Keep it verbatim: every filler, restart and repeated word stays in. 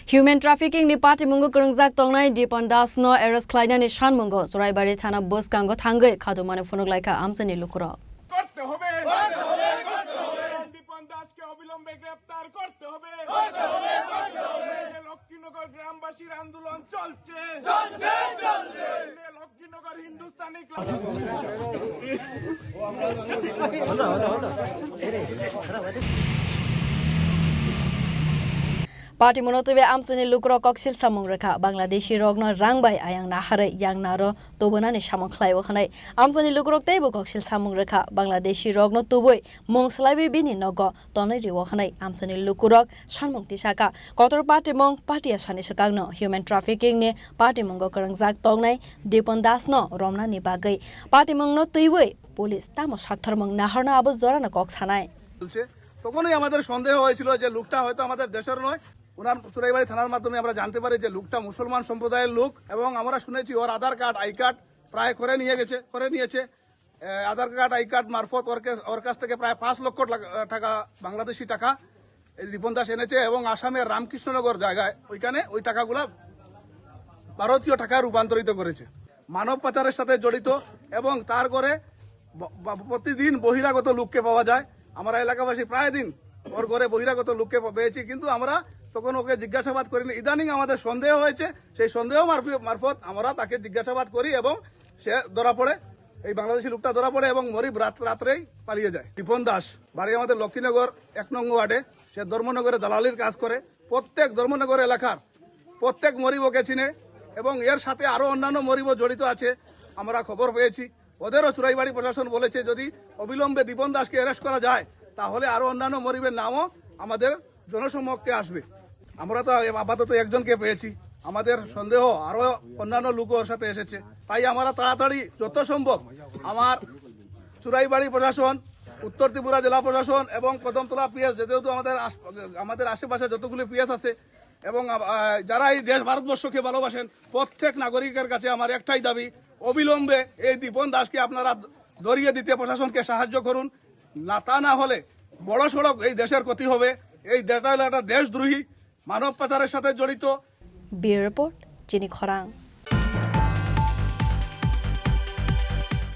Human trafficking ni patimungo kwrwngjak tongnai Dipan Das no arrest khlainani sanmungo Churaibari thana bwskango thangwi khatumani phunuk laikha amchaini lukurok. Patimungo twiwi amchaini lukurok koksil samung rwkha, Bangladeshi rokno rang bai ayang naharwi yang naro tubunani samung khlaiwi hwnwi. Amchaini lukurok teibo koksil samung rwkha, Bangladeshi rokno tubui mung swlaiwi bini nogo tonwi rwo hwnwi amchaini lukurok sanmung tisakha. Kotor patimung patia sani swkangno human trafficking ni patimungo kwrwngjak tongnai Dipan Das no romnani bagwi patimungno twiwi police tamo sakthormung naharno abo jorano kok sanai. চলছে। তখনই আমাদের সন্দেহ হয়েছিল যে লোকটা হয়তো আমাদের দেশের নয়। ওনার চুরাইবাড়ি থানার মাধ্যমে আমরা জানতে পারি যে লোকটা মুসলমান সম্প্রদায়ের লোক এবং আমরা শুনেছি ওর আধার কার্ড, আই কার্ড প্রায় করে নিয়ে গেছে, করে নিয়েছে। এ, আধার কার্ড, আই কার্ড মারফত ওর কে-, ওর কাছ থেকে প্রায় পাঁচ লক্ষ টাকা, টাকা, বাংলাদেশি টাকা এই রিপন দাস এনেছে এবং আসামের রামকৃষ্ণনগর জায়গায় ওইখানে ওই টাকাগুলা ভারতীয় টাকায় রূপান্তরিত করেছে। মানব পাচারের সাথে জড়িত এবং তার ঘরে ব-, ব-, প্রতিদিন বহিরাগত লোককে পাওয়া যায়। আমরা এলাকাবাসী প্রায় দিন ওর ঘরে বহিরাগত লোককে পে-, পেয়েছি, কিন্তু আমরা তখন ওকে জিজ্ঞাসাবাদ করিনি। ইদানিং আমাদের সন্দেহ হয়েছে, সেই সন্দেহ মারফি-, মারফত আমরা তাকে জিজ্ঞাসাবাদ করি এবং সে ধরা পড়ে, এই বাংলাদেশি লোকটা ধরা পড়ে এবং মরিব রাত, রাত্রেই পালিয়ে যায়। রিপন দাস, বাড়ি আমাদের লক্ষ্মীনগর এক নং ওয়ার্ডে, সে ধর্মনগরে দালালির কাজ করে। প্রত্যেক ধর্মনগর এলাকার প্রত্যেক মরিব ওকে চিনে এবং এর সাথে আরো অন্যান্য মরিবও জড়িত আছে, আমরা খবর পেয়েছি। ওদেরও চুরাইবাড়ি প্রশাসন বলেছে যদি অবিলম্বে দীপন দাসকে অ্যারেস্ট করা যায় তাহলে আরো অন্যান্য মরিবের নামও আমাদের জনসমক্ষে আসবে। আমরা তো আপাতত একজনকে পেয়েছি, আমাদের সন্দেহ আরো অন্যান্য লোক ওর সাথে এসেছে, তাই আমরা তাড়াতাড়ি যত সম্ভব আমার চুরাইবাড়ি প্রশাসন, উত্তর ত্রিপুরা জেলা প্রশাসন এবং কদমতলা পিএস, যেহেতু আমাদের আশ-, আমাদের আশেপাশে যতগুলি পিএস আছে এবং আ-, আ, যারা এই দেশ ভারতবর্ষকে ভালোবাসেন, প্রত্যেক নাগরিকের কাছে আমার একটাই দাবি, অবিলম্বে এই দীপন দাসকে আপনারা ধরিয়ে দিতে প্রশাসনকে সাহায্য করুন। না, তা না হলে বড় সড়ক এই দেশের ক্ষতি হবে। এই দেশটা হলো একটা দেশদ্রোহী, মানব পাচারের সাথে জড়িত। Bureau Report, Chini Khorang.